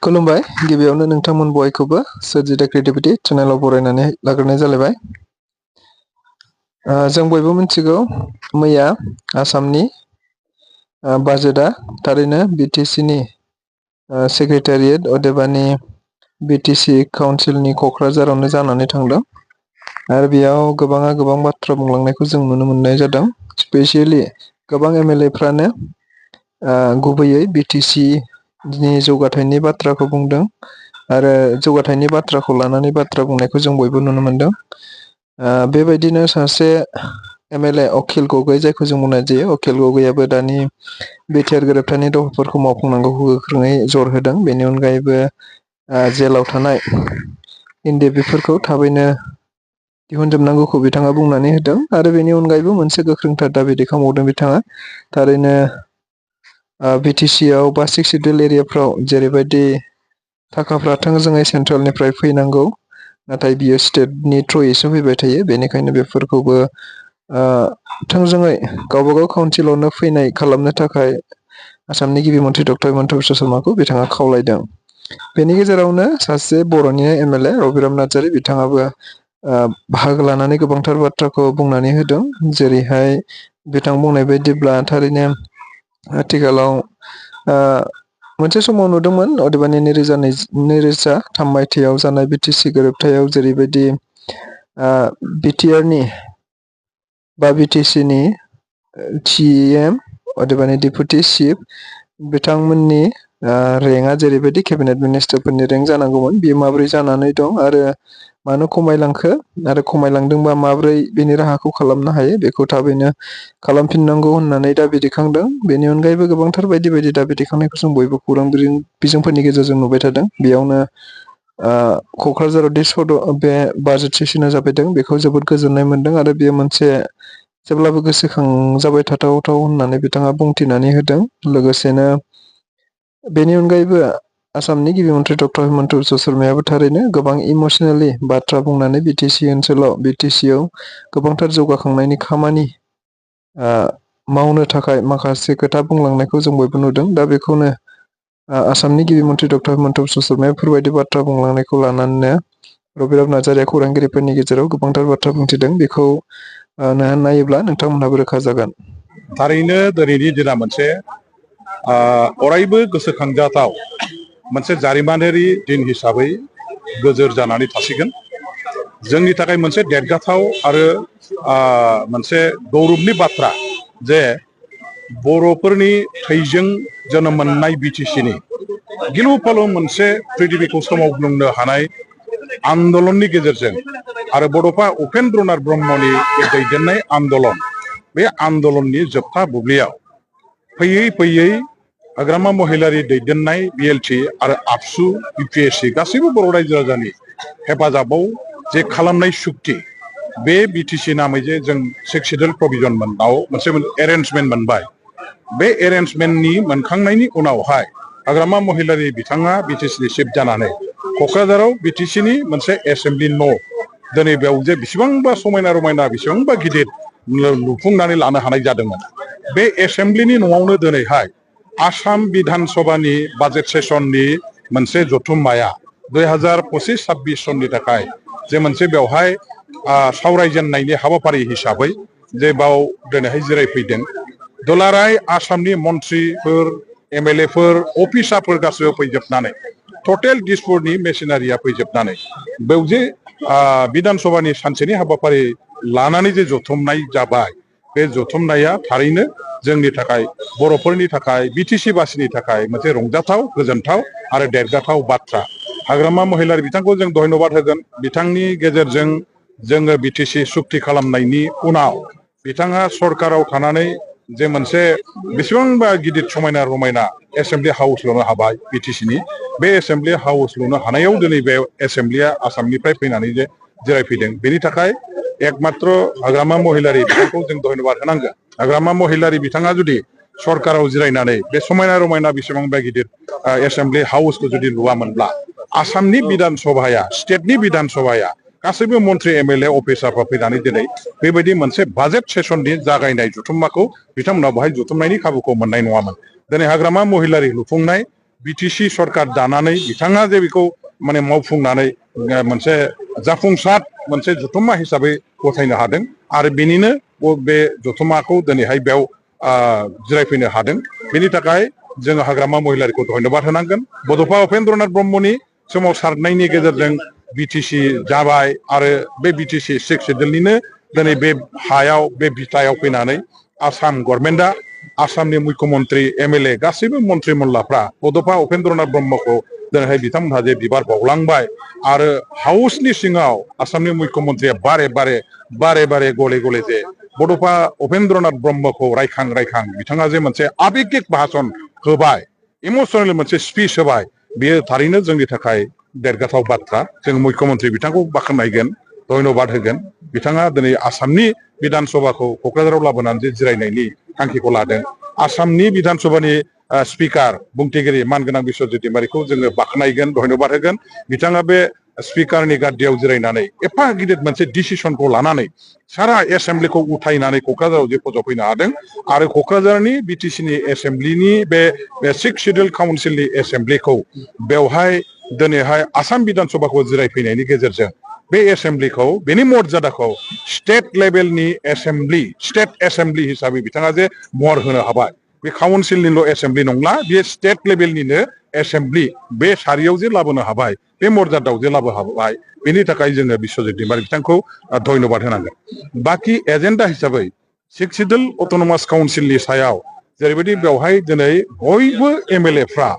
खुलुमबाय गिबियावनो नोंथांमोन बयखौबो सोरजिदा क्रिएटिभिटी चेनेलाव बरायनानै लाग्रोनाय जालायबाय। जों बयबो मिथिगौ मैया आसामनि बाजेटआ थारैनो बिटिसिनि सेक्रेटारियेट अदेबानि बिटिसि काउन्सिलनि क'क्राझारावनो जानानै थांदों आरो बेयाव गोबाङा गोबां बाथ्रा बुंलांनायखौ जों नुनो मोननाय जादों। स्पेसियेलि गोबां MLA फ्रानो गुबैयै बिटिसि नि जौगाथायनि बाथ्राखौ बुंदों आरो जौगाथायनि बाथ्राखौ लानानै बाथ्रा बुंनायखौ जों बयबो नुनो मोनदों। बेबायदिनो सासे MLA अखिल गगৈ जायखौ जों बुंनाय जायो, अखिल गगैयाबो दानि बिटिआर गोरोबथानि दफाफोरखौ मावफुंनांगौखौ गोख्रोङै जर होदों। बेनि अनगायैबो जेलाव थानाय NDBफोरखौ थाबैनो दिहुनजोबनांगौखौ बिथाङा बुंनानै होदों आरो बेनि अनगायैबो मोनसे गोख्रोंथार दाबि दैखांबावदों बिथाङा। थारैनो बिटिसि आव बा 6 सिडुल एरियाफ्राव जेरैबायदि थाखाफ्रा थोंजोङै सेन्ट्रेलनिफ्राय फैनांगौ, नाथाय बियो स्टेटनि थ्रुयैसो फैबाय थायो। बेनिखायनो बेफोरखौबो थोंजोङै गावबागाव काउन्सिलावनो फैनाय खालामनो थाखाय आसामनि गिबि मन्थ्रि डक्टर हिमन्त बिश्व शर्माखौ बिथाङा खावलायदों। बेनि गेजेरावनो सासे बर'नि MLA रबिराम नार्जारि बिथाङाबो बाहागो लानानै गोबांथार बाथ्राखौ बुंनानै होदों। जेरैहाय बिथां बुंनाय बायदिब्ला थारैनो आथिखालाव मोनसे समाव नुदोंमोन अदेबानि 2003 मायथाइयाव जानाय बिटिसि गोरोबथायाव जेरैबायदि बिटिआरनि बा बिटिसिनि CM अदेबानि डेपुटि चिफ बिथांमोननि रेंकआ जेरैबायदि केबिनेट मिनिस्टारफोरनि रेंक जानांगौमोन, बेयो माबोरै जानानै दं आरो मानो खमायलांखो आरो खमायलांदोंबा माबोरै बेनि राहाखौ खालामनो हायो बेखौ थाबैनो खालामफिननांगौ होननानै दाबि दैखांदों। बेनि अनगायैबो गोबांथार बायदि बायदि दाबि दैखांनायखौ जों बयबो खौरां बिजोंफोरनि गेजेरजों नुबाय थादों। बेयावनो क'क्राझाराव बे बाजेट सेसना जाबायदों बेखौ जोबोद गोजोननाय मोनदों आरो बेयो मोनसे जेब्लाबो गोसोखांजाबाय थाथावथाव होननानै बिथाङा बुंथिनानै होदों। लोगोसेनो बेनि अनगायैबो आसामनि गिबि मन्थ्रि डक्टर हिमन्त बिश्व शर्मायाबो थारैनो गोबां इमसनेलि बाथ्रा बुंनानै बिटिसि ओनसोलाव बिटिसिआव गोबांथार जौगाखांनायनि खामानि मावनो थाखाय माखासे खोथा बुंलांनायखौ जों बयबो नुदों। दा बेखौनो आसामनि गिबि मन्थ्रि डक्टर हिमन्त बिश्व शर्माया बेफोरबायदि बाथ्रा बुंलांनायखौ लानानैनो रबिराम नार्जारिया खौरांगिरिफोरनि गेजेराव गोबांथार बाथ्रा बुंथिदों। बेखौ नायोब्ला नोंथांमोनहाबो रोखा जागोन। थारैनो दिनैनि दिना मोनसे अरायबो गोसोखांजाथाव मोनसे जारिमिनारि दिन हिसाबै गोजोर जानानै थासिगोन। जोंनि थाखाय मोनसे देरगाथाव आरो मोनसे गौरबनि बाथ्रा जे बर'फोरनि थैजों जोनोम मोननाय बिटिसिनि गिलु फालु मोनसे प्रिथिबिखौ सोमावग्लुंनो हानाय आन्दलननि गेजेरजों आरो बड'फा उपेन्द्रनाथ ब्रह्मनि दैदेननाय आन्दलन, बे आन्दलननि जोबथा बुब्लियाव फैयै फैयै हाग्रामा महिलारि दैदेननाय BLT आरो आबसु UPSC गासैबो बर' रायजो राजानि हेफाजाबाव जे खालामनाय सुक्ति, बे बिटिसि नामै जे जों 6 सिडुल प्रभिजन मोनसे एरेन्जमेन्ट मोनबाय। बे एरेन्जमेन्टनि मोनखांनायनि उनावहाय हाग्रामा महिलारि बिथाङा बिटिसिनि चिफ जानानै क'क्राझाराव बिटिसिनि मोनसे एसेम्बलि न' दिनै बेयाव जे बेसेबांबा समायना रमायना बेसेबांबा गिदिर लुफुंनानै लानो हानाय जादोंमोन। बे एसेम्बलिनि न'आवनो दिनैहाय आसाम बिधान सभानि बाजेट सेसननि मोनसे जथुम्माया 2025-26 सननि थाखाय जे मोनसे बेवहाय सावरायजेननायनि हाबाफारि हिसाबै जे बाव दिनैहाय जिरायफैदों। दुलाराय आसामनि मन्थ्रिफोर, MLAफोर, अफिसारफोर गासैबो फैजोबनानै टटेल दिसपुरनि मेसिनारिया फैजोबनानै बेयाव जे बिधान सभानि सानसेनि हाबाफारि लानानै जे जथुमनाय जाबाय, बे जथुमनाया थारैनो जोंनि थाखाय बर'फोरनि थाखाय बिटिसि बासिनि थाखाय मोनसे रंजाथाव, गोजोनथाव आरो देरगाथाव बाथ्रा। हाग्रामा महिलारि बिथांखौ जों धन्यबाद होगोन। बिथांनि गेजेरजों जोङो बिटिसि सुक्ति खालामनायनि उनाव बिथाङा सरकाराव थानानै जे मोनसे बेसेबांबा गिदिर समायना रमायना एसेम्बलि हाउस लुनो हाबाय बिटिसिनि, बे एसेम्बलि हाउस लुनो हानायाव दिनै बे एसेम्बलिया आसामनिफ्राय फैनानै जे जिरायफैदों, बेनि थाखाय एकमात्र हाग्रामा महिलारि बिथांखौ जों धन्यबाद होनांगोन। हाग्रामा महिलारि बिथाङा जुदि सरकाराव जिरायनानै बे समायना रमायना बेसेबांबा गिदिर एसेम्बलि हाउसखौ जुदि लुवामोनब्ला आसामनि बिधान सभाया, स्टेटनि बिधान सभाया गासैबो मन्थ्रि MLA अफिसारफ्रा फैनानै दिनै बेबायदि मोनसे बाजेट सेसननि जागायनाय जथुम्माखौ बिथांमोना बेहाय जथुमनायनि खाबुखौ मोननाय नङामोन। दिनै हाग्रामा महिलारि लुफुंनाय बिटिसि सरकार दानानै बिथाङा जे बेखौ माने मावफुंनानै मोनसे जाफुंसार मोनसे जथुम्मा हिसाबै गथायनो हादों आरो बेनिनो बे जथुम्माखौ दिनैहाय बेयाव जिरायफैनो हादों। बेनि थाखाय जोङो हाग्रामा महिलारिखौ धन्यबाद होनांगोन। बड'फा उपेन्द्रनाथ ब्रह्मनि सोमावसारनायनि गेजेरजों बिटिसि जाबाय आरो बे बिटिसि 6 सिडुलनिनो दिनै बे हायाव बे बिथायाव फैनानै आसाम गभर्नमेन्टआ आसामनि मुख्यमन्त्रि MLA गासैबो मन्त्रि मल्लाफ्रा बड'फा उपेन्द्रनाथ ब्रह्मखौ दिनैहाय बिथांमोनहा जे बिबार बावलांबाय आरो हाउसनि सिङाव आसामनि मुख्यमन्त्रिया बारे बारे गले गले जे बड'फा उपेन्द्रनाथ ब्रह्मखौ रायखां बिथाङा जे मोनसे आबेगिक भाषण होबाय, इमसनेल मोनसे स्पिच होबाय, बेयो थारैनो जोंनि थाखाय देरगाथाव बाथ्रा। जों मुख्यमन्त्रि बिथांखौ बाख्नायगोन, धन्यबाद होगोन। बिथाङा दिनै आसामनि बिधान सभाखौ क'क्राझाराव लाबोनानै जे जिरायनायनि थांखिखौ लादों। आसामनि बिधान सभानि स्पिकार बुंथिगिरि मानगोनां बिस्वजित दैमारिखौ जोङो बाख्नायगोन, धन्यबाद होगोन। बिथाङा बे स्पिकारनि गादियाव जिरायनानै एफा गिदिर मोनसे डिसिसनखौ लानानै सारा एसेम्ब्लिखौ उथायनानै क'क्राझाराव जे फोजोबफैनो हादों आरो क'क्राझारनि बिटिसिनि एसेम्ब्लिनि बे 6 सिडुल काउन्सिलनि एसेम्ब्लिखौ बेवहाय दिनैहाय आसाम बिधान सभाखौ जिरायफैनायनि गेजेरजों बे एसेम्ब्लिखौ बेनि मर्यादाखौ स्टेट लेभेलनि एसेम्ब्लि, स्टेट एसेम्ब्लि हिसाबै बिथाङा जे महर होनो हाबाय। बे काउन्सिलनिल' एसेम्ब्लि नंला, बे स्टेट लेभेलनिनो एसेम्ब्लि बे सारियाव जे लाबोनो हाबाय, बे मर्यादायाव जे लाबोनो हाबाय, बेनि थाखाय जोङो बिस्वजित दैमारि बिथांखौ धन्यबाद होनांगोन। बाखि एजेन्डा हिसाबै 6 सिडुल अट'नमास काउन्सिलनि सायाव जेरैबायदि बेवहाय दिनै बयबो MLA फ्रा,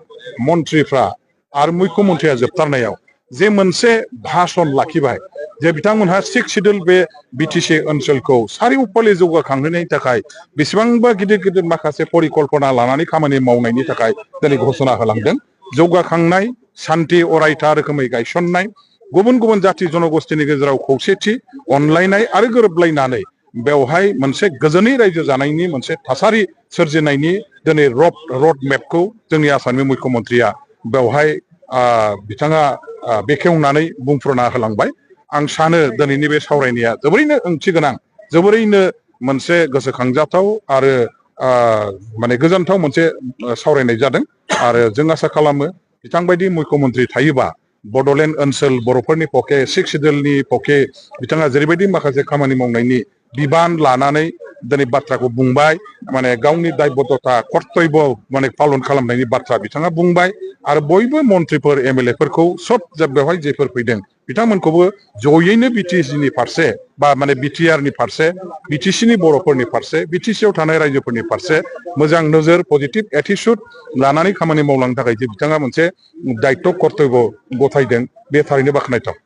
मन्थ्रिफ्रा आरो मुख्यमन्त्रिया जोबथारनायाव जे मोनसे भाषण लाखिबाय जे बिथांमोनहा 6 सिडुल बे बिटिसि ओनसोलखौ सारिउफाले जौगाखांहोनायनि थाखाय बेसेबांबा गिदिर माखासे परिकल्पना लानानै खामानि मावनायनि थाखाय दिनै घोषणा होलांदों। जौगाखांनाय, सान्थि अरायथा रोखोमै गायसननाय, गुबुन जाथि जनगोष्ठीनि गेजेराव खौसेथि, अनलायनाय आरो गोरोबलायनानै बेवहाय मोनसे गोजोनै रायजो जानायनि मोनसे थासारि सोरजिनायनि दिनै रड मेपखौ जोंनि आसामनि मुख्यमन्त्रिया बेवहाय बिथाङा बेखेवनानै बुंफोरना होलांबाय। आं सानो दिनैनि बे सावरायनाया जोबोरैनो ओंथि गोनां, जोबोरैनो मोनसे गोसोखांजाथाव आरो माने गोजोनथाव मोनसे सावरायनाय जादों आरो जों आसा खालामो बिथांबायदि मुख्यमन्त्रि थायोबा बड'लेण्ड ओनसोल बर'फोरनि पक्षे 6 सिडुलनि पक्षे बिथाङा जेरैबायदि माखासे खामानि मावनायनि बिबान लानानै दिनै बाथ्राखौ बुंबाय, माने गावनि दायबद्धता कर्तब्य माने पालन खालामनायनि बाथ्रा बिथाङा बुंबाय आरो बयबो मन्थ्रिफोर MLA फोरखौ सब बेवहाय जेफोर फैदों बिथांमोनखौबो जयैनो बिटिसिनि फारसे बा माने बिटिआरनि फारसे, बिटिसिनि बर'फोरनि फारसे, बिटिसिआव थानाय रायजोफोरनि फारसे मोजां नोजोर, पजिटिभ एटिट्युड लानानै खामानि मावलांनो थाखाय जे बिथाङा मोनसे दायित्व कर्तब्य गथायदों, बे थारैनो बाख्नायथाव।